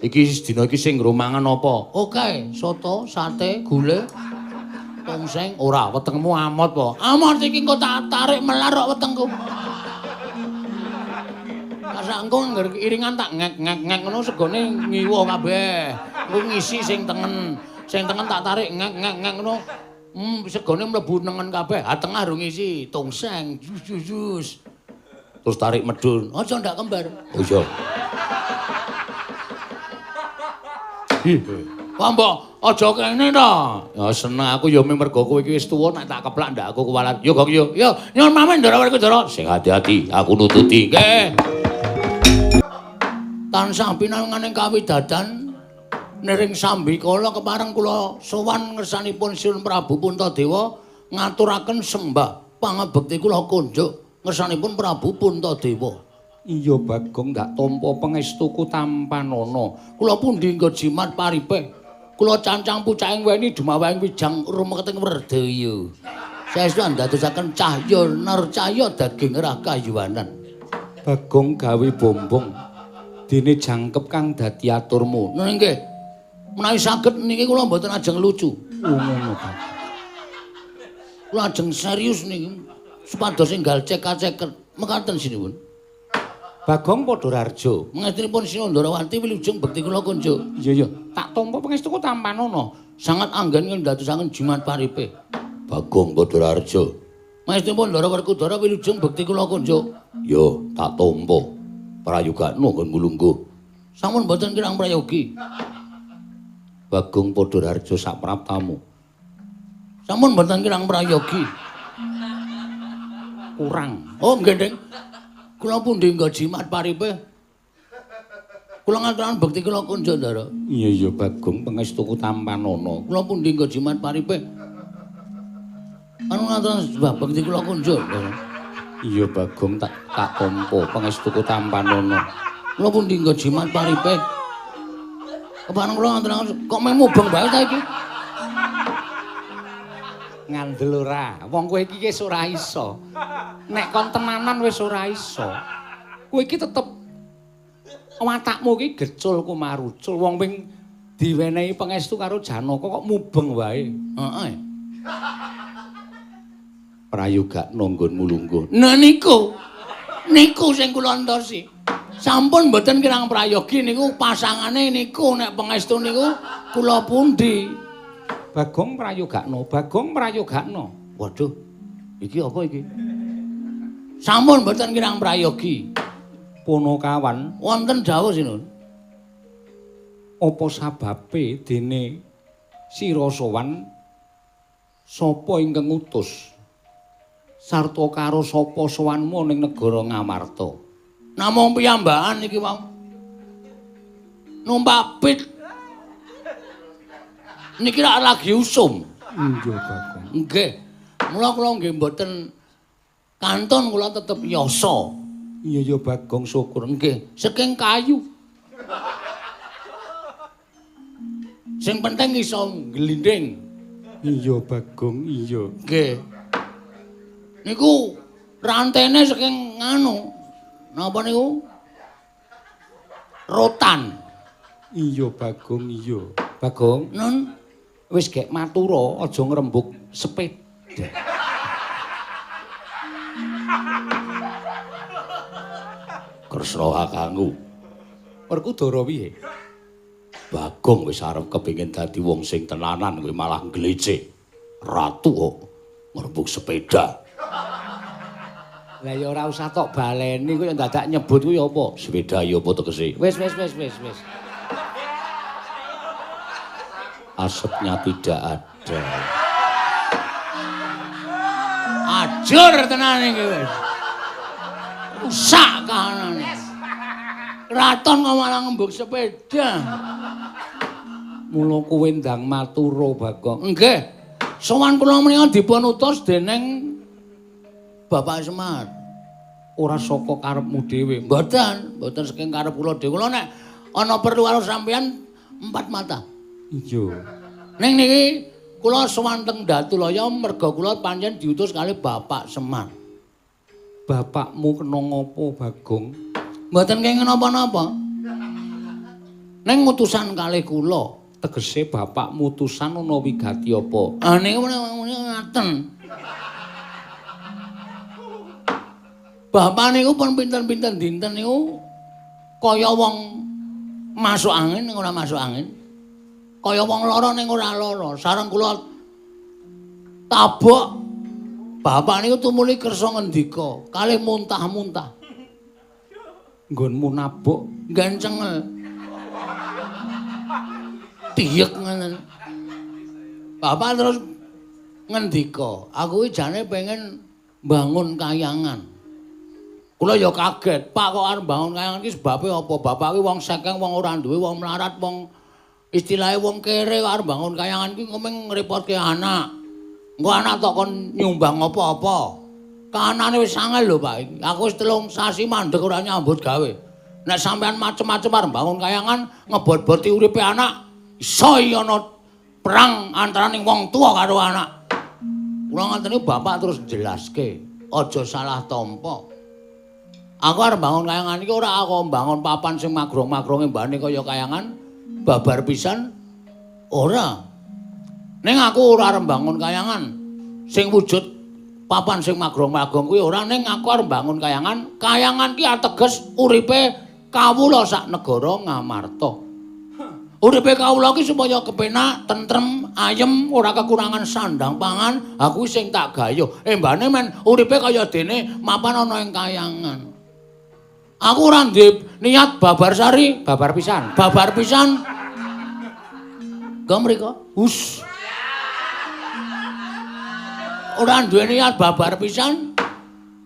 Iki dina iki sing nggo mangan apa? Oke, soto, sate, gule, tongseng. Ora, wetengmu amot po. Amot iki engko tak tarik melar kok wetengku. Masa engko ngger iringan tak ngek-ngek-ngek ngono segone ngiwa kabeh. Engko ngisi sing tengen. Sing tengen tak tarik ngek-ngek-ngek ngono. Segone mlebu nengen kabeh. Ha tengah rung ngisi tongseng. Jus jus. Terus tarik medun. Aja ndak kembar. Oh iya. Wah mbok aja kene to. Ya seneng aku ya mergo kowe iki wis tuwa nek tak keplak ndak aku kuwalat. Yo gong yo. Yo nyuwun pamit Ndara Werkudara. Sing hati-hati, aku nututi. Nggih. Tansah pinanganing kawidadan niring sambikala kepareng kula sowan ngersanipun Sinuwun Prabu Puntadewa ngaturaken sembah pangabekti kula kunjuk ngersanipun Prabu Puntadewa. Iya Bagong ndak tampa pangestuku tampanana. Kula pundi nggo jimat paripeh. Kula cancang pucaking weni dumawahing wijang rumeketing werdaya. Saestu andadosaken cahya narcaya daging rakayuwanan. Bagong gawe bombong dene jangkep kang dadi aturmu. Nggih. Menawi saged niki kula mboten ajeng lucu. Oh ngono ta. Kula ajeng serius niki supados enggal cekak-ceket. Mekaten sinuwun. Bagong Padhararja, mangestunipun Sinuwun Ndarawati wilujeng bekti kula kunjuk. Iya iya, tak tampa pangestuku tampanana. Sangat anggen ndadosaken jimat paripe. Bagong Padhararja. Mangestunipun Ndara Werkudara wilujeng bekti kula kunjuk. Yo, tak tampa. Prayogakno nggon lungguh. Sampun mboten kirang prayogi. Bagong Padhararja sapraptamu. Sampun mboten kirang prayogi. Kurang. Oh nggih, Ding. Kula pundi nggo jimat paripe? Kula ngaturaken bekti kula kunjuk, Ndara. Iya iya Bagong pangestuku tampanana. Kula pundi nggo jimat paripe? Anu ngaturaken sembah bekti kula kunjuk, Ndara. Iya Bagong tak tampa pangestuku tampanana. Kula pundi nggo jimat paripe? Kepareng kula ngaturaken kok meh mubeng bae ta iki? Ngandel ora. Wong kowe iki wis ora iso. Nek kon tenanan wis ora iso. Kowe iki tetep watakmu iki gecul kumarucul. Wong ping diwenehi pangestu karo Janaka kok mubeng wae. Heeh. Prayogakno nggonmu lungguh. Nah niku. Niku sing kula entosi. Sampun mboten kirang prayogi niku pasangane niku nek pangestu niku kula pundi. Bagong prayogakno, Bagong prayogakno. Waduh. Iki apa iki? Sampun mboten kirang prayogi. Punakawan wonten dawuh sinuwun. Apa sababe dene sira sowan sapa ingkang ngutus sarta karo sapa sowanmu ning negara Ngamarta? Namung piyambakan iki wau. Numpak pit. Niki rak lagi usum. Iya, Bagong. Nggih. Mula kula nggih mboten kantun kula tetep yasa. Iya ya Bagong syukur. Nggih, saking kayu. Sing penting iso glinding. Iya Bagong, iya. Nggih. Niku rantene saking nganu. Napa niku? Rotan. Iya Bagong, iya. Bagong, nun wis gek matura aja ngrembug sepeda. Kresna kakangku. Werkudara piye? Bagong wis arep kepengin dadi wong sing tenanan kowe malah nglecek. Ratu kok ngrembug sepeda. Lah ya ora usah tok baleni kowe dadak nyebut kuwi apa? Sepeda ya apa tegese? Wis wis wis wis wis. Asapnya tidak ada. Ajur tenan iki wis. Rusak kahanane. Kraton kok malah ngembug sepeda. Mula kowe ndang matura Bagong. Nggih. Sowan kula menika dipun utus dening Bapak Semar. Ora saka karepmu dhewe. Mboten, mboten saking karep kula dhewe. Kula nek ana perlu karo sampeyan empat mata. Iya. Ning niki kula sowan teng Datulaya merga kula pancen diutus kali Bapak Semar. Bapakmu kena ngopo, Bagong? Mboten kenging napa-napa. Ning ngutusan kalih kula, tegese bapak mutusan ana wigati apa? Ah niku ngaten. Bapak niku pun pinten-pinten dinten niku kaya wong masuk angin ning ora masuk angin. Kaya wong lara ning ora lara. Sareng kula tabok bapak niku tumuli kersa ngendika, kalih muntah-muntah. Nggonmu nabok gancengel. Tiyek ngoten. Bapak terus ngendika, aku iki jane pengen bangun kayangan. Kula ya kaget, Pak kok arep bangun kayangan iki sebabe apa? Bapak iki wong sekeng, wong ora duwe, wong melarat, wong istilahe wong kere kok arep bangun kayangan iki ngomong ngrepotke anak. Engko anak tok kon nyumbang apa-apa. Kahanane wis angel lho, Pak. Aku wis 3 sasi mandeg ora nyambut gawe. Nek sampean macem-macem arep bangun kayangan ngebot-boti uripe anak, iso ana perang antaraning wong tuwa karo anak. Kula ngoten niku bapak terus jelaske, aja salah tampa. Aku arep bangun kayangan iki ora aku mbangun papan sing magrong-magronge mbane kaya kayangan babar pisan ora. Ning aku ora arep mbangun kayangan sing wujud papan sing magrong-magrong kuwi ora, ning aku arep mbangun kayangan. Kayangan ki ateges uripe kawula sak negara Ngamarta. Uripe kawula ki supaya kepenak, tentrem, ayem, ora kekurangan sandang pangan, aku sing tak gayuh. Embane men uripe kaya dene mapan ana ing kayangan. Aku ora ndek niat babar sari, babar pisan, babar pisan. Go mriko. Hus. Ora duwe niat babar pisan,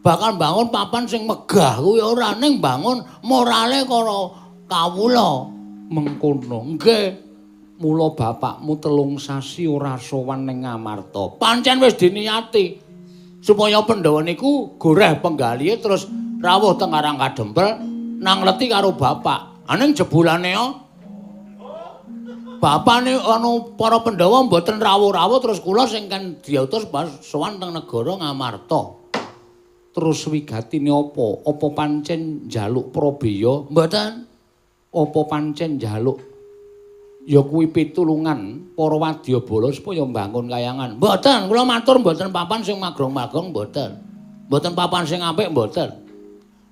bakal bangun papan sing megah kuwi ora, ning bangun morale karo kawula. Mengkono. Nggih. Mula bapakmu 3 sasi ora sowan ning Ngamarta. Pancen wis diniati supaya Pandhawa niku goreh penggalihe terus rawuh teng Karang Kadempel nang leti karo bapak. Aning jebulane bapane ana para Pandhawa mboten rawuh-rawuh terus kula sing kan diutus pas sowan teng negara Ngamarta. Terus wigatine apa? Apa pancen njaluk prabeya? Mboten. Apa pancen njaluk ya kuwi pitulungan para wadyabala supaya mbangun kayangan? Mboten, kula matur mboten papan sing magrong-magrong mboten. Mboten papan sing apik mboten.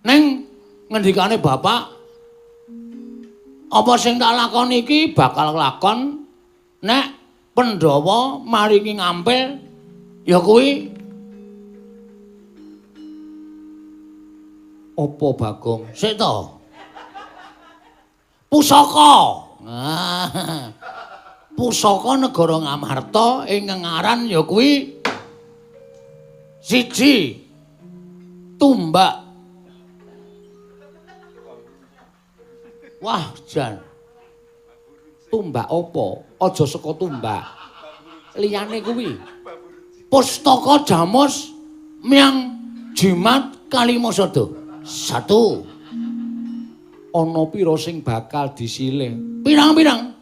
Ning ngendikane bapak, apa sing tak lakoni iki bakal lakon nek Pandhawa maringi ngampil ya kuwi apa Bagong? Sik to. Pusaka. Ah. Pusaka negara Ngamarta ingkang aran ya kuwi siji tumbak. Wah, jan. Tumbak apa? Aja saka tumbak. Liyane kuwi. Pustaka Jamus Miang Jimat Kalimasada. 1. Ana pira sing bakal disilih? Pirang-pirang.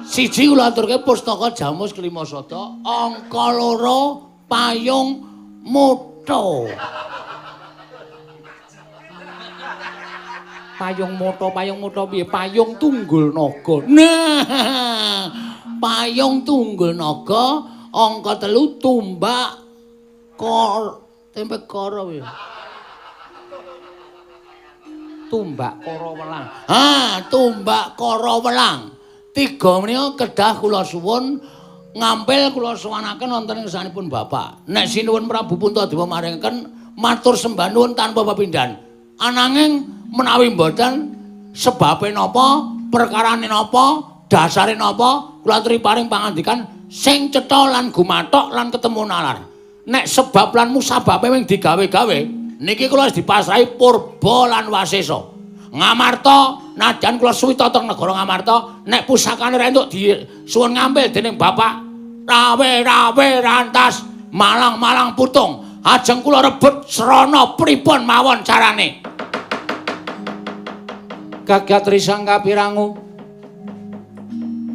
Siji kula aturke Pustaka Jamus Kalimasada, angka 2 payung motho. Payung motho, payung motho piye? Payung tunggul naga. Nah, payung tunggul naga, angka 3 tumbak kor tempe koro piye? Tumbak kara welang. Ha, tumbak kara welang. 3 menika kedah kula suwun ngampil kula suwanaken wonten ing ngarsanipun bapak. Nek sinuwun Prabu Puntadewa maringaken matur sembah nuwun tanpa pepindhan. Ananging menawi mboten sebabe napa, perkarane napa, dasare napa, kula aturi paring pangandikan sing cetha lan gumathok lan ketemu nalar. Nek sebab lan musababe wing digawe-gawe, niki kula wis dipasrahi purba lan wasesa. Ngamarta nadyan kula suwita teng negara Ngamarta, nek pusakane ra entuk disuwun ngampil dening bapak, rawe-rawe rantas, malang-malang putung, ajeng kula rebut srana pripun mawon carane. Kagat risang kapirangu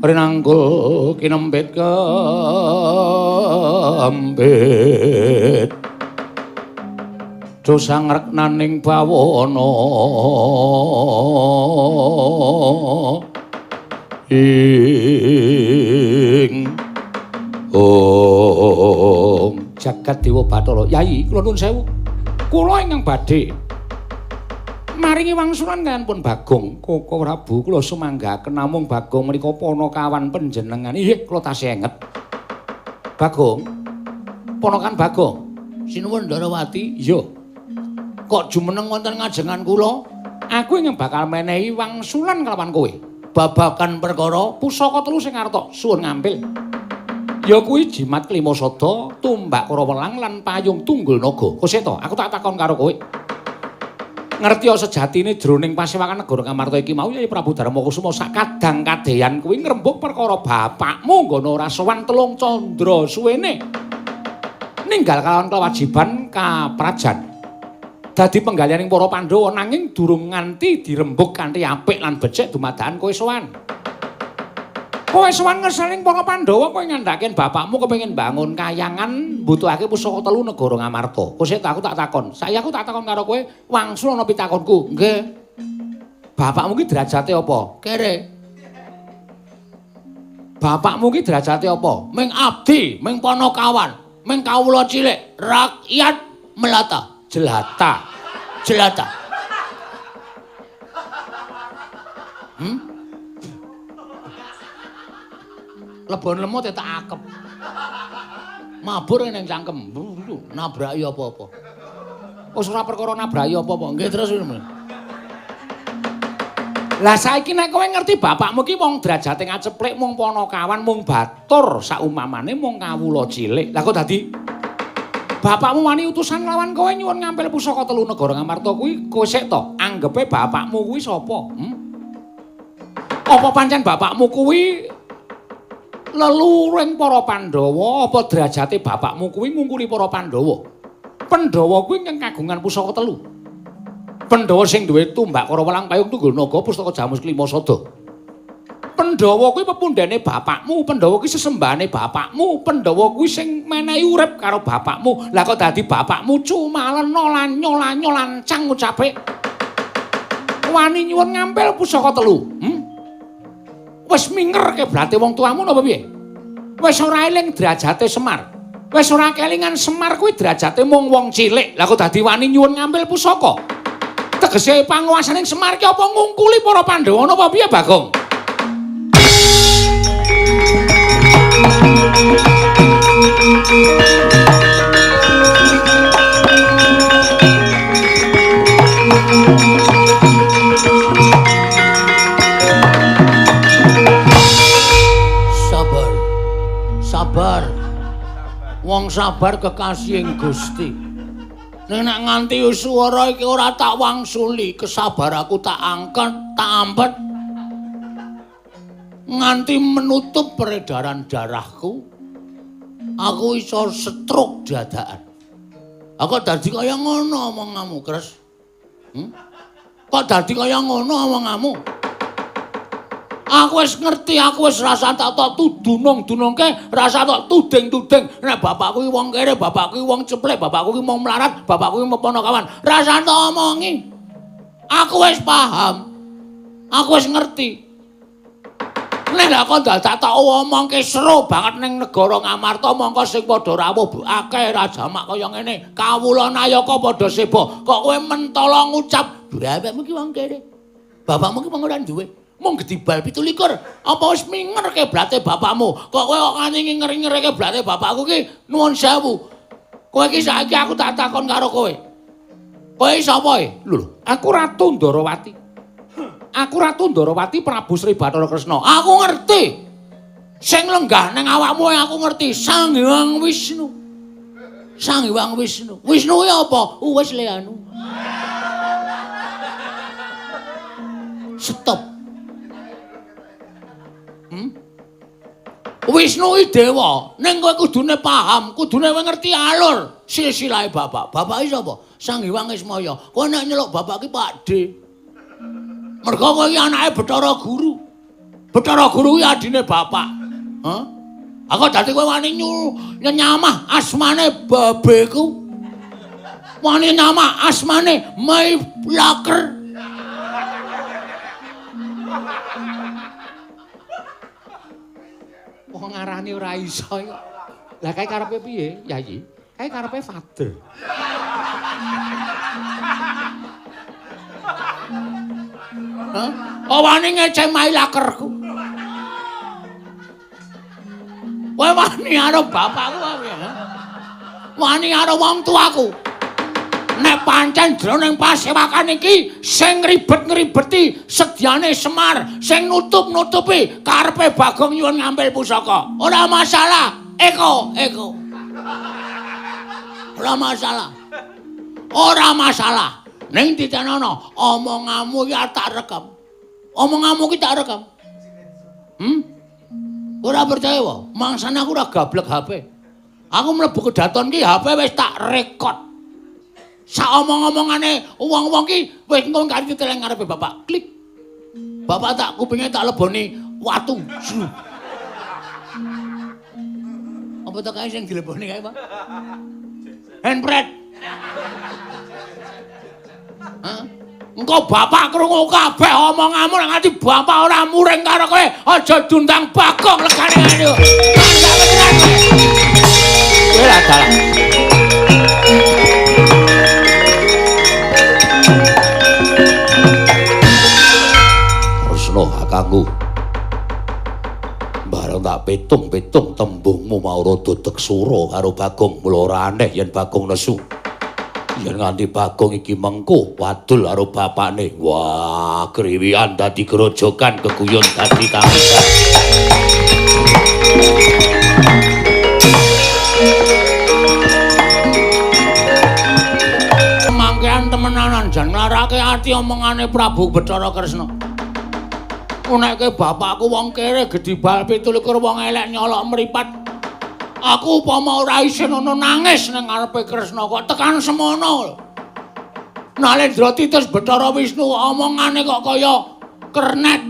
rinanggul kinempit kempit. Dosa ngreknaning bawana ing Om Jagat Dewa Bathara. Yai, kula nuwun sewu. Kula ingkang badhe maringi wangsulan kaliyan pun Bagong Koko Prabu kula sumanggaken namung Bagong menika ponokawan panjenengan. Inggih, kula tasih enget. Bagong. Ponokan Bagong. Sinuwun Ndarawati. Iya. Kok jumeneng wonten ngajengan kula? Aku ingkang bakal menehi wangsulan kelawan kowe. Babagan perkara pusaka telu sing arep tok suwun ngampil. Ya kuwi jimat klima sada, tumbak karawelang lan payung tunggul naga. Koseta, aku tak takon karo kowe. Ngerti ya sejatine jroning pasewakan negara Ngamarta iki mau Yai Prabu Darmakusuma sak kadang kadeyan kuwi ngrembug perkara bapakmu nggono ora sowan telung candra suwene. Ninggal kalawan kewajiban kaprajan. Dadi penggalianing para Pandhawa nanging durung nganti dirembug kanthi apik lan becik dumadakan kowe sowan. Kowe sowan ngersaning para Pandhawa kowe ngandhake bapakmu kepengin bangun kayangan mbutuhake pusaka telu negara Ngamarta. Kosek aku tak takon. Saiki aku tak takon karo kowe wangsul ana pitakonku. Nggih. Bapakmu ki derajate apa? Kere. Bapakmu ki derajate apa? Ming abdi, ming ponokawan, ming kawula cilik, rakyat melata. Jelata. Jelata. Lebon lemut tak akep. Mabur ning cangkem, nabraki apa-apa. Wis ora perkara nabraki apa-apa. Nggih terus. Lah saiki nek kowe ngerti bapakmu ki wong derajate ngaceplik mung ponokawan, mung batur saumamane mung kawula cilik. Lah kok dadi bapakmu wani utusan nglawan kowe nyuwun ngampil pusaka telu negara Ngamarta kuwi kowe sik to anggepe bapakmu kuwi sapa? Apa pancen bapakmu kuwi leluhuring para Pandhawa apa derajate bapakmu kuwi ngungkuli para Pandhawa? Pandhawa kuwi ingkang kagungan pusaka telu. Pandhawa sing duwe tumbak karawelang payung tunggul naga pustaka jamus klima sada. Pandhawa kuwi pepundhene bapakmu, Pandhawa kuwi sesembahane bapakmu, Pandhawa kuwi sing menehi urip karo bapakmu. Lah kok dadi bapakmu cumalena lanyo-lanyo lancang ucape. Wani nyuwun ngampil pusaka telu. Wis minger keblate wong tuamu napa piye? Wis ora eling derajate Semar. Wis ora kelingan Semar kuwi derajate mung wong cilik. Lah kok dadi wani nyuwun ngampil pusaka? Tegese panguwasaning Semar ki apa ngungkuli para Pandhawa napa piye, Bagong? Sabar. Sabar. Wong sabar kekasihing Gusti. Ning nek nganti swara iki ora tak wangsuli, kesabaraku tak angkat, tak ampet. Nganti menutup peredaran darahku, aku iso stroke dadakan. Aku dadi kaya ngono omonganmu, Kres. Kok dadi kaya ngono omonganmu? Aku wis ngerti, aku wis rasa tak tok tudunung-dunungke, rasa tok tuding-tuding. Nek bapakku iki wong kere, bapakku iki wong ceplek, bapakku iki wong melarat, bapakku iki ponokawan. Rasa tok omongi. Aku wis paham. Aku wis ngerti. Nek lha kok dadak tak omongke seru banget ning negara Ngamarta mongko sing padha rawuh akeh rajamak kaya ngene. Kawula nayaka padha seba. Kok kowe mentala ngucap, bapakmu ki wong kere. Bapakmu ki wong ora duwe. Mung gedibal 27. Apa wis minger keblate bapakmu? Kok kowe kok nganti nginger-nginger keblate bapakku ki nuwun sewu. Kowe iki saiki aku tak takon karo kowe. Kowe sapa e? Lho, aku Ratu Ndarawati. Aku Ratu Ndarawati Prabu Sri Bathara Kresna. Aku ngerti. Sing lenggah ning awakmu aku ngerti. Sang Hyang Wisnu. Sang Hyang Wisnu. Wisnu kuwi apa? Wis le anu. Stop. Wisnu iki dewa. Ning kowe kudune paham, kudune kowe ngerti alur silsilahe bapak. Bapake sapa? Sang Hyang Ismaya. Kowe nek nyeluk bapak ki Pak D. Mergo kowe iki anake Bathara Guru. Bathara Guru kuwi adine bapak. Hah? Aku dadi kowe wani nyenyamah asmane babeku. Wani nama asmane Mai Laker. Wong ngarani ora iso kok. Lah kae karepe piye, Yayi? Kae karepe father. Hah? Oh wani ngeceh Mai Lakerku. Kowe wani karo bapakku apa ya? Wani karo wong tuaku. Nek pancen jroning pasewakan iki sing ribet-ngribeti sedyane Semar, sing nutup-nutupi karepe Bagong nyuwun ngambil pusaka. Ora masalah, Eko, Eko. Ora masalah. Ora masalah. Ning titenono, omonganmu iki tak rekam. Omonganmu iki tak rekam. Ora percaya wae, mangsane aku ora gablek HP. Aku mlebu kedaton ki HP wis tak rekod. Sak omong-omongane wong-wong ki wis engko kari diteleng ngarepe bapak. Klik. Bapak tak kupinge tak leboni watu. Apa to kae sing dileboni kae, Pak? Handpret. Hah? Engko bapak krungu kabeh omonganmu nek nganti bapak ora muring karo kowe, aja diundang Bagong legane ngene. Kowe lah dalah. Kresna kakangku. Bareng tak pitung-pitung tembungmu mau rada deksura karo Bagong, mula ora aneh yen Bagong nesu. Yen nganti Bagong iki mengko wadul karo bapakne. Wah, kriwian dadi grojogan, keguyon dadi tangisan. Mangkean temenanan jan nglarake ati omongane Prabu Bathara Kresna. Unekke bapakku wong kere gedhi bal 27 wong elek nyolok mripat. Aku upama ora isin ana nangis ning ngarepe Kresna kok tekan semono. Nalendra titus Bathara Wisnu omongane kok kaya kernet.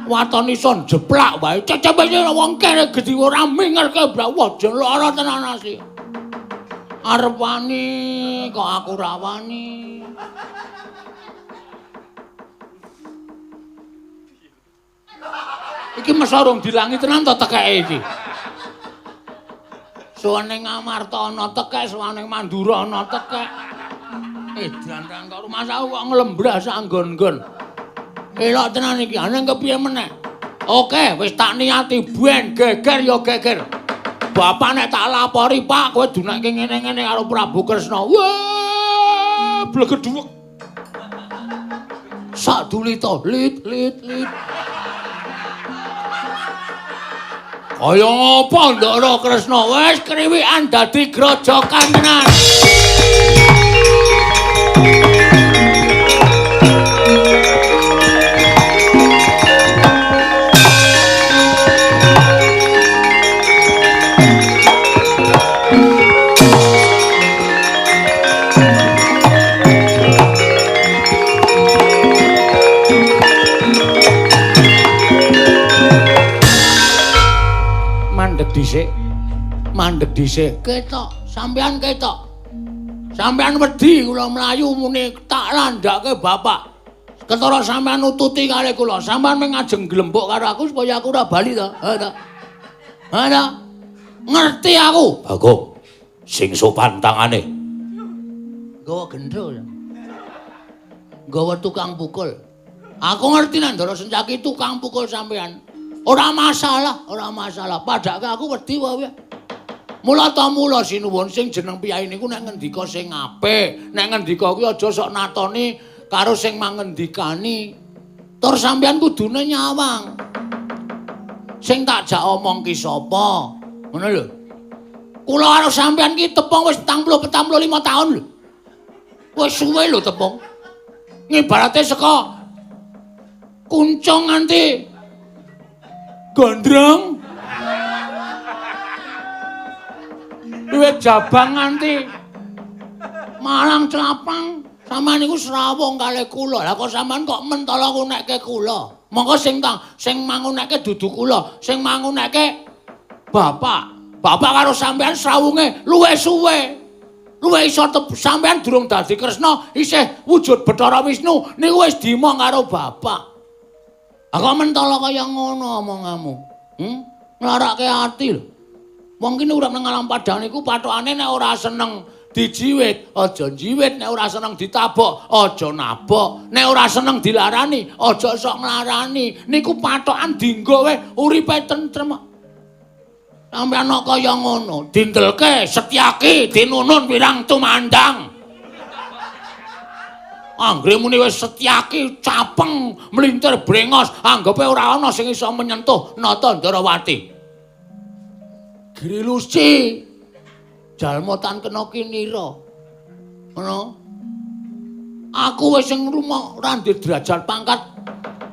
Waton iso jeplak wae. Cecep wong kere gedhi ora mingerke blak. Wah, jan lara tenan asli. Arep wani kok aku ora wani. Iki mesa rung dilangi tenan to tekeke iki. Suwane Ngamarta ana tekek, suwane Mandura ana tekek. Dandang kok rumangsaku kok nglembrah sak nggon-nggon. Elok tenan iki, aneh kepiye meneh. Oke, wis tak niati ben geger ya geger. Bapak nek tak lapori, Pak, kowe dunekke ngene-ngene karo Prabu Kresna. Wah, blegedhuwek. Sak dulita, lit lit lit. Kaya ngapa Ndara Kresna wis kriwikan dadi grojokan tenan. Dhisik mandeg dhisik ketok sampean ketok sampean wedi kula mlayu muni tak landhake bapak ketara sampean nututi kali kula sampean mung ngajeng glembuk karo aku supaya aku ora bali to. Ha ta ha ta ngerti aku Bagong sing sopan tangane nggawa gendro nggawa tukang pukul aku ngerti nek Ndara Sencaki tukang pukul sampean. Ora masalah, ora masalah. Padake aku wedi wae. Mula ta mula sinuwun sing jeneng piyai niku nek ngendika sing apik, nek ngendika kuwi aja sok natoni karo sing mangendikani. Tur sampeyan kudune nyawang. Sing tak jak omong ki sapa? Ngono lho. Kula karo sampeyan ki tepung wis 45 taun lho. Wis suwe lho tepung. Ngibarate saka kuncung nganti gondrong. Wiwit jabang nganti Malang Clapang, sampean niku srawung kalih kula. Lah kok sampean kok mentala ngunekke kula? Monggo sing mangunekke dudu kula, sing mangunekke bapak. Bapak karo sampean srawunge luwih suwe. Luwih iso sampean durung dadi Kresna isih wujud Bathara Wisnu niku wis dimong karo bapak. Ah kok mentala kaya ngono omonganmu? Nglarake ati lho. Wong kene urip nang alam padang niku pathokane nek ora seneng dijiwit, aja njiwit, nek ora seneng ditabok, aja nabok, nek ora seneng dilarani, aja sok nglarani. Niku pathokan dinggo wae uripe tentrem. Sampeyan kok kaya ngono, dindelke Setyaki dinunun wirang tumandang. Anggere muni wis Setyaki capeng mlintir brengos, anggepe ora ana sing iso menyentuh Nata Ndarawati. Grilusi jalma tan kena kinira. Ngono. Aku wis sing rumah ora ndek derajat pangkat.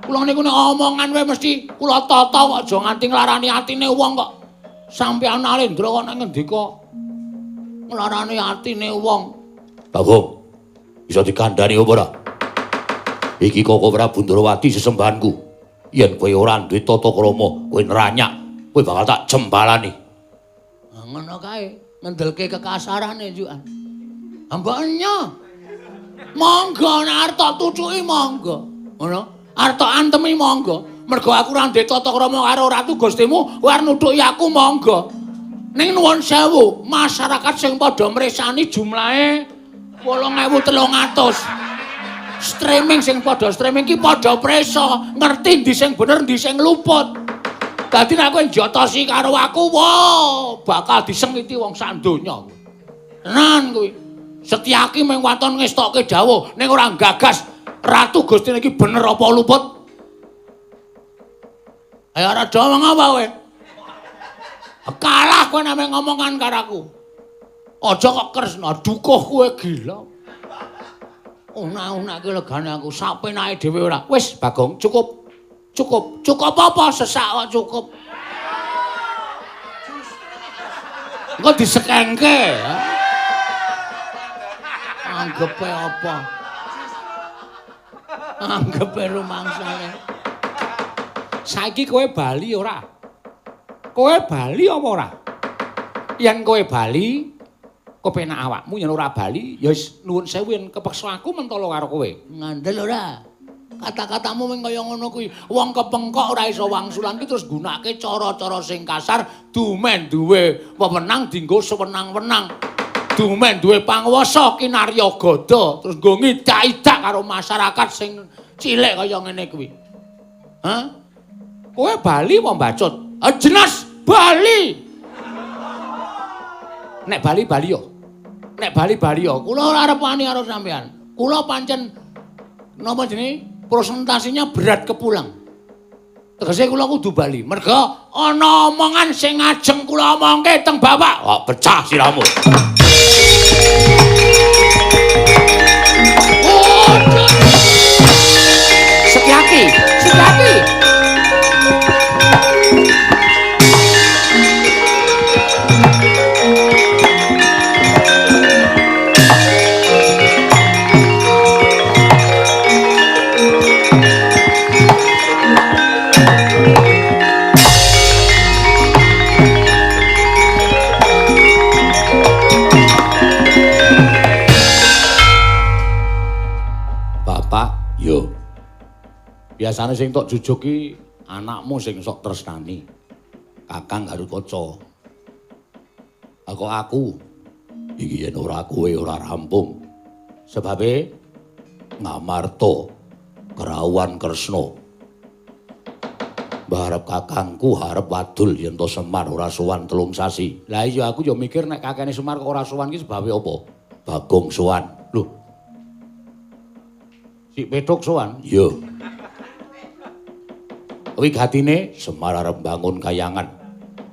Kula niku nek omongan wae mesti kula tata kok aja nganti nglarani atine wong kok. Sampeyan Alendra kok nek ngendika nglarani atine wong. Bagong, iso dikandhani apa ora? Iki Koko Prabu Ndrawati sesembahanku. Yen kowe ora duwe tata krama, kowe neranyak, kowe bakal tak jembalani. Ngono kae. Ngendelke kekasarane njukan. Ambeknya. Monggo nek arep tok tucuki monggo. Ngono. Arep tok antemi monggo. Mergo aku ora ndek tata krama karo Ratu Gustimu, kowe arep nuthuki aku monggo. Ning nuwun sewu, masyarakat sing padha mresani jumlahe 8300. Streaming sing padha streaming ki padha presa, ngerti ndi sing bener ndi sing luput. Dadi nek kowe njotosi karo aku, wah, bakal disengiti wong sak donya. Tenan kuwi. Setyaki mung waton ngestokke dawuh ning ora gagas Ratu Gustine iki bener apa luput. Ayo ora omong apa kowe? Kalah kowe nek ngomongan karo aku. Aja kok Kresna dukuh kowe gila. Unak-unake legane aku sapenake dhewe ora. Wis Bagong, cukup. Cukup, cukup apa sesak kok cukup. Engko disekengke. Anggepe apa? Anggepe rumangsane. Saiki kowe bali ora? Kowe bali apa ora? Yen kowe bali, kepenak awakmu, yen ora bali, ya wis nuwun sewu yen kepeksa aku mentala karo kowe. Ngandel ora? Kata-katamu mung kaya ngono kuwi. Wong kepengkok ora iso wangsulan ki terus nggunakake cara-cara sing kasar, dumen duwe wewenang dienggo sewenang-wenang. Dumen duwe panguwasa kinarya gada, terus nggo ngidak-idak karo masyarakat sing cilik kaya ngene kuwi. Hah? Kowe bali apa mbacut? Ah jelas bali. Nek bali bali yo. Nek bali bali yo. Kula ora arep wani karo sampean. Kula pancen napa jenenge? Presentasinya berat kepulang. Tegese kula kudu bali. Merga ana omongan sing ngajeng kula omongke teng bapak. Wah, pecah sirahmu. Setyaki, Setyaki. Biasane sing tok jujuk ki anakmu sing sok tresnani. Kakang Garukaca. Kok aku iki yen ora kowe ora rampung. Sebabe Ngamarta kerawuhan Kresna. Mbarep kakangku harep wadul yen to Semar ora sowan 3 sasi. Lah iya aku ya mikir nek kakene Semar kok ora sowan ki sebabe apa? Bagong sowan. Lho. Si Petuk sowan? Iya. Wigatine Semar arep bangun kayangan.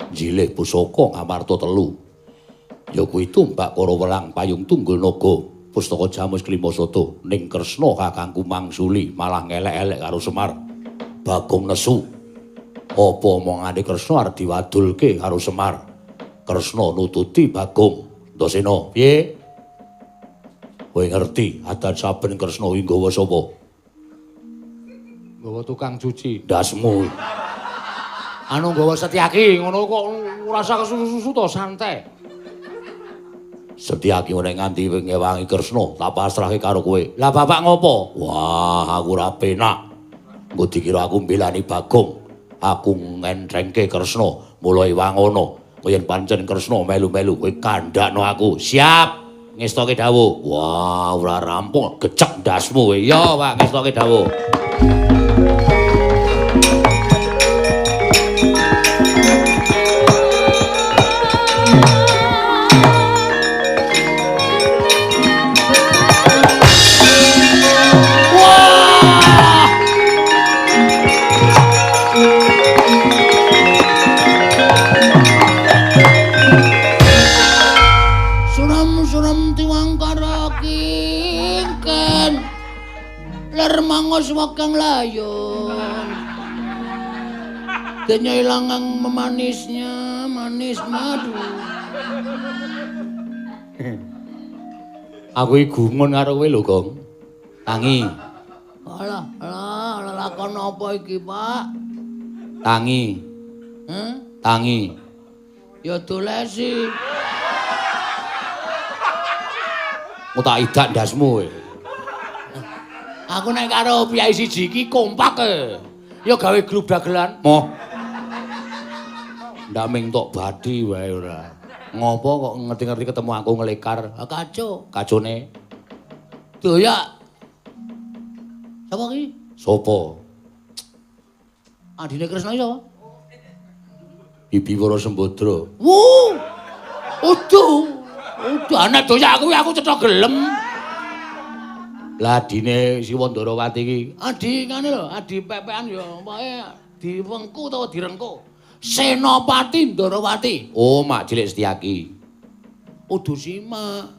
Njilih pusaka Ngamarta 3. Ya kuwi tumbak Kara Welang Payung Tunggul Naga, pustaka Jamus Klima Sada ning Kresna kakangku mangsuli malah ngelek-elek karo Semar. Bagong nesu. Apa omongane Kresna arep diwadulke karo Semar? Kresna nututi Bagong. Ndasena, piye? Kowe ngerti adat saben Kresna kuwi nggawa sapa? Nggawa tukang cuci. Ndasmu. Anu nggawa Setyaki ngono kok ora usah kesusu-susu to, santai. Setyaki nek nganti ngewangi Kresna, tak pasrahke karo kowe. Lah bapak ngopo? Wah, aku ora penak. Engko dikira aku mbelani Bagong. Aku ngentrengke Kresna, mulai wangono. Yen pancen Kresna melu-melu kowe kandhakno aku. Siap. Ngestoke dawuh. Wah, ora rampung, gecek ndasmu kowe. Ya, Pak, ngestoke dawuh. Mangos wakang layon. Dene ilangang memanisnya, manis madu. Aku iki gumun karo kowe lho, Gong. Tangi. Alah, alah, lakon apa iki, Pak? Tangi. Heh? Tangi. Ya dolesi. Mau tak idak ndasmu kowe. Aku nek karo piyai siji iki kompak e. Ya gawe grup dagelan. Moh. Ndak ming tok bathi wae ora. Ngopo kok ngerti-ngerti ketemu aku ngelekar. Kaco. Kacone. Doyak. Sapa iki? Sopo? Adine Kresna iki sapa? Bibi Wara Sembadra. Wuh. Udu. Udu anak doyak kuwi aku cetha gelem. Lah adine Siwa Ndarawati iki, adi ngene lho, adi pepekan ya pokoke diwengku utawa direngku. Senopati Ndarawati. Oh, Mak Cilik Setyaki. Udu simak.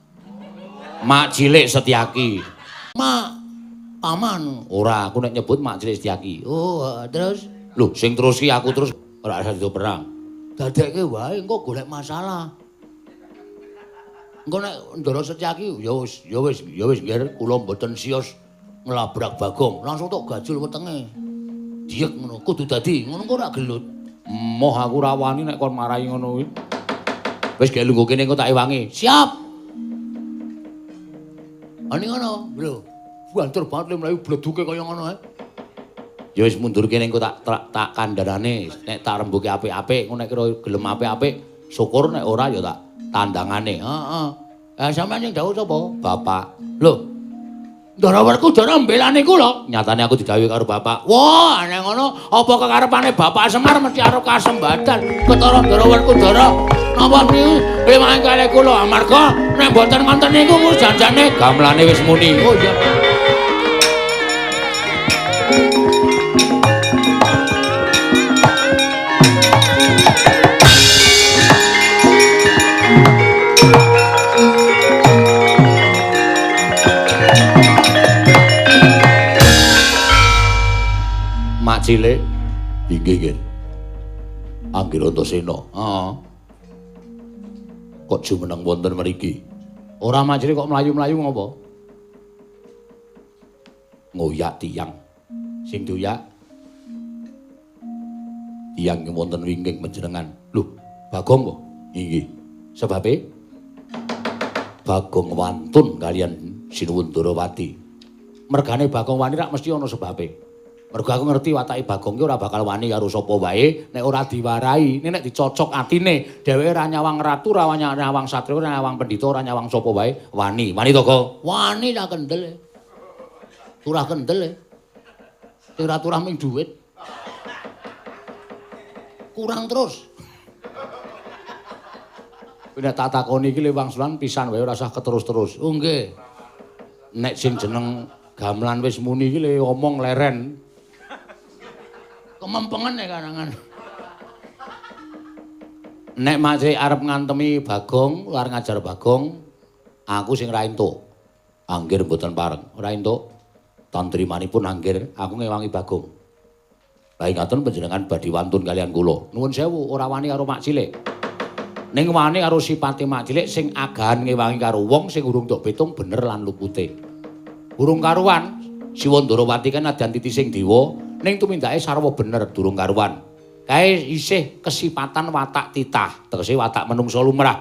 Mak Cilik Setyaki. Mak paman. Ora, aku nek nyebut Mak Cilik Setyaki. Oh, terus? Lho, sing terus ki aku terus ora usah dido perang. Dadekke wae engko golek masalah. Engko nek Ndara Setyaki ya wis ya wis ya wis nggih kula mboten sios nglabrak Bagong, langsung tok gajul wetenge. Diyek ngono, kudu dadi ngono kok ora gelut. Moh aku ora wani nek kon marahi ngono kuwi. Wis gek lungguh kene engko tak ewangi. Siap. Ani ngono, lho. Banter banget le mlayu bleduke kaya ngono ae. Ya wis mundur kene engko tak tak kandhanane, nek tak rembuke apik-apik, engko nek kira gelem apik-apik, syukur nek ora ya tak tandangane. Heeh. Lah sampeyan sing dawuh sapa? Bapak. Lho. Ndara Werkudara mbelani kula. Nyatane aku didhawuhi karo bapak. Wah, aneh ngono, apa kekarepane Bapak Semar mesti arep kasembadan ketara Ndara Werkudara. Napa niku limang kalih kula amarga nek mboten ngonten niku janjane gamelane wis muni. Oh iya. Mak Cilik inggih nggih. Anggir Antasena. Heeh. Kok jumeneng wonten mriki? Ora Mak Cilik kok mlayu-mlayu ngopo? Ngoyak tiyang. Sing doyak tiyang wonten wingking panjenengan. Lho, Bagong kok? Inggih. Sebabe Bagong wantun kalian Sinuwun Ndarawati. Mergane Bagong wani rak mesti ana sebabe. Mergo aku ngerti watake Bagong ki ora bakal wani karo sapa wae nek ora diwarai, nek dicocok atine, dheweke ora nyawang ratu, ora nyawang satriya, ora nyawang pendhita, ora nyawang sapa wae, wani. Wani to, Gong? Wani ta kendel. Turah kendel. Ora turah ming dhuwit. Kurang terus. Nek tak takoni iki wangsulan pisan wae ora usah keterus-terus. Oh nggih. Nek sing jeneng gamelan wis muni iki le omong leren. Kemempengen nek karangan. Nek Mak Cilik arep ngantemi Bagong, arep ngajar Bagong, aku sing ra entuk. Anggir mboten pareng, ora entuk. Tantrimanipun anggir, aku ngewangi Bagong. Lah ingaten panjenengan badhe wantun kalian kula. Nuwun sewu, ora wani karo Mak Cilik. Ning wani karo sipate Mak Cilik sing agahan ngewangi karo wong sing urung tok pitung bener lan lupute. Urung karuan, Siwa Ndarawati kan nadyan titising dewa, ning tumindake sarwa bener durung karuan. Kae isih kesipatan watak titah, tegese watak menungsa lumrah.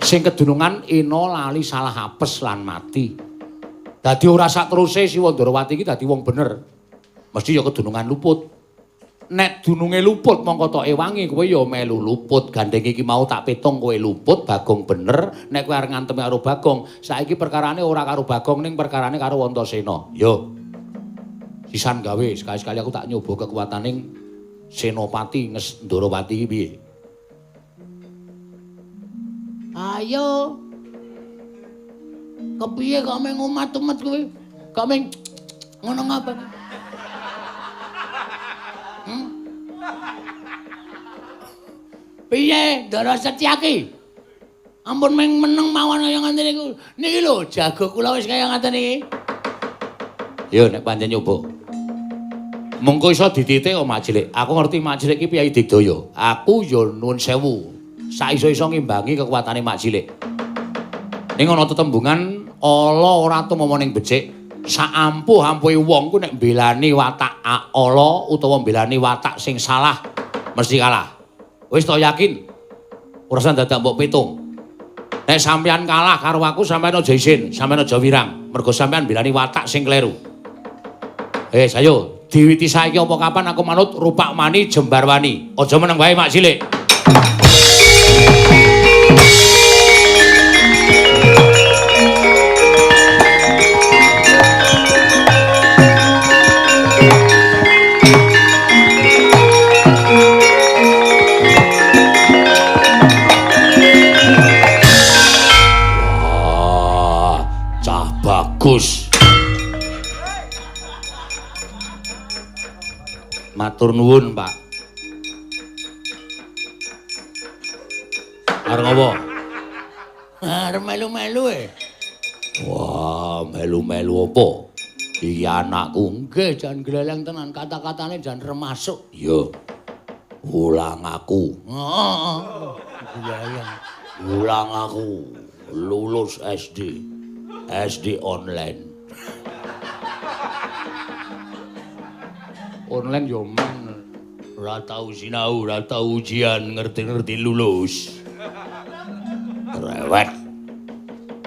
Sing kedunungan Ena lali salah apes lan mati. Dadi ora sak teruse Siwa Ndarawati iki dadi wong bener. Mesti ya kedunungan luput. Nek dununge luput mongko tok ewangi kowe ya melu luput. Gandeng iki mau tak petung kowe luput, Bagong bener. Nek kowe arep ngantemi karo Bagong, saiki perkarane ora karo Bagong ning perkarane karo Antasena. Yo. Sisan gawe sekali-sekali aku tak nyoba kekuataning Senopati Ndarawati iki piye. Ayo. Kepiye kok meng umat-umat kowe? Kok meng ngono ngapa? Piye Ndara Setyaki? Ampun meng meneng mawon kaya ngoten niku. Niki lho jago kula wis kaya ngoten iki. Yo nek pancen nyoba. Mengko iso dititik kok Mak Cilik. Aku ngerti Mak Cilik iki piyayi digdaya. Aku yo nuwun sewu. Saiso-iso ngimbangi kekuatane Mak Cilik. Ning ana tetembungan ala ora tumama ning becik. Saampuh-ampuhe wong ku nek mbelani watak ala utawa mbelani watak sing salah mesti kalah. Wis to yakin? Ora usah dadak mbok pitung. Nek sampeyan kalah karo aku sampeyan aja isin, sampeyan aja wirang, mergo sampeyan mbelani watak sing kleru. Ayo diwiti saiki apa kapan aku manut Rupak Mani Jembarwani. Aja meneng wae Mak Cilik. Wah, cah bagus. Matur nuwun, Pak. Arep ngopo? Arep melu-melu e. Wah, melu-melu apa? Iki anakku. Nggih, jan gleleng tenan, kata-katane jan remasuk. Iya. Ulang aku. Heeh. Gleleng. Ulang aku lulus SD. SD online. Online yo men. Ora tau sinau, ora tau ujian, ngerti-ngerti lulus. Rewet.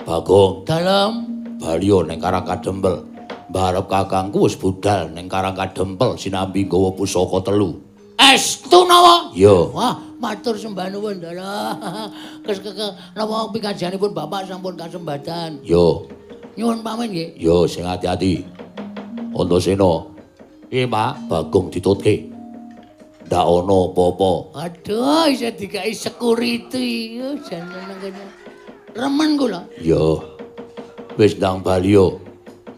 Bagong dalem baliyo ning Karang Kadempel. Mbarep kakangku wis budal ning Karang Kadempel sinambi nggawa pusaka telu. Estu napa? Iya. Wah, matur sembah nuwun, Ndara. Kes napa pikajianipun Bapak sampun kasembadan. Yo. Nyuwun pamit nggih. Yo, sing ati-ati. Antasena. Piye, Pak? Bagong ditutke. Ndak ana apa-apa. Aduh, isih dikai security. Jan nang kene. Remen kula. Yo. Wis ndang bali yo.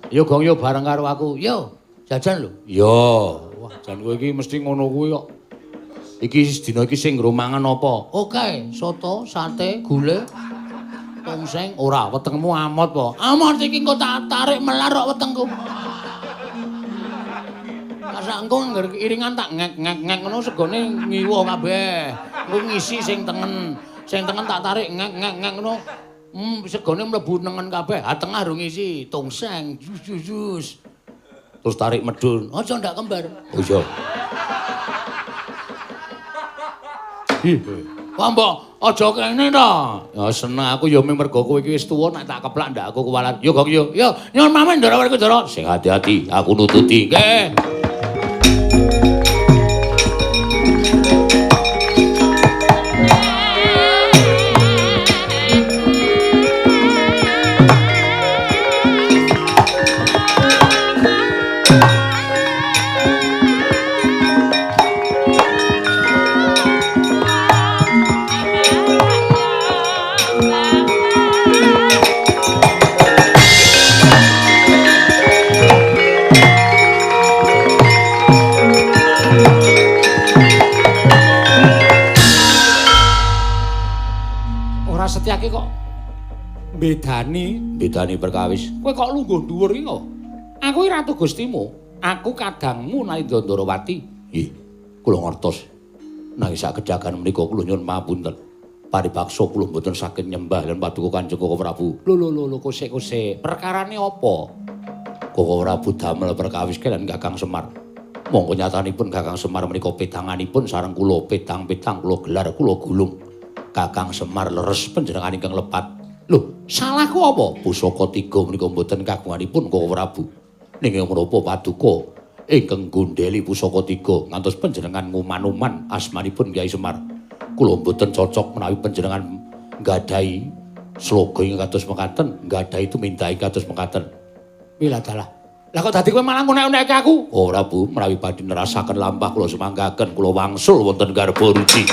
Yo gong yo bareng karo aku. Yo, jajan lho. Yo. Wah, jan kowe iki mesti ngono kuwi kok. Iki dina iki sing nggo mangan apa? Oke, soto, sate, gule, tongseng. Ora, wetengmu amot po. Amot iki engko tak tarik melar kok wetengku. Masa engko ngger iringan tak ngek-ngek-ngek ngono segone ngiwo kabeh. Engko ngisi sing tengen, sing tengen tak tarik ngek-ngek-ngek ngono. Segone mlebu nengen kabeh. Ha tengah rung ngisi tongseng, jus jus jus. Terus tarik medun. Aja ndak kembar. Oh iya. Wah mbok aja kene to. Ya seneng aku ya mergo kowe iki wis tuwa nek tak keplak ndak aku kuwalat. Yo gong yo. Yo nyuwun pamit Ndara Werkudara. Sing hati-hati, aku nututi. Nggih. Setyaki kok bedani, bedani perkawis. Kowe kok lungguh dhuwur iki kok. Aku iki ratu Gustimu, aku kadangmu Nalindra Ndarawati. Nggih, kula ngertos. Nanging sak gedagan menika kula nyuwun pamunten. Paribaksa kula mboten saged nyembah lan paduka Kanjeng Koko Prabu. Lho lho lho kosek-kosek. Perkarane apa? Koko Prabu damel perkawis kaliyan Kakang Semar. Monggo nyatanipun Kakang Semar menika pedanganipun sareng kula, pedang-pedang kula gelar kula gulung. Kakang Semar leres panjenengan ingkang lepat. Lho, salahku apa? Pusaka tiga menika mboten kagunganipun Koko Prabu. Ning menapa paduka ingkang gondheli pusaka tiga ngantos panjenengan nguman-uman asmanipun Kyai Semar. Kula mboten cocok menawi panjenengan nggadahi sloga ingkang kados mekaten, nggadahi tumindak kados mekaten. Wiladalah. Lah kok dadi kowe malah ngunek-unekke aku? Oh Prabu, menawi badhe nerasaken lampah kula sumanggaken, kula wangsul wonten garba ruci.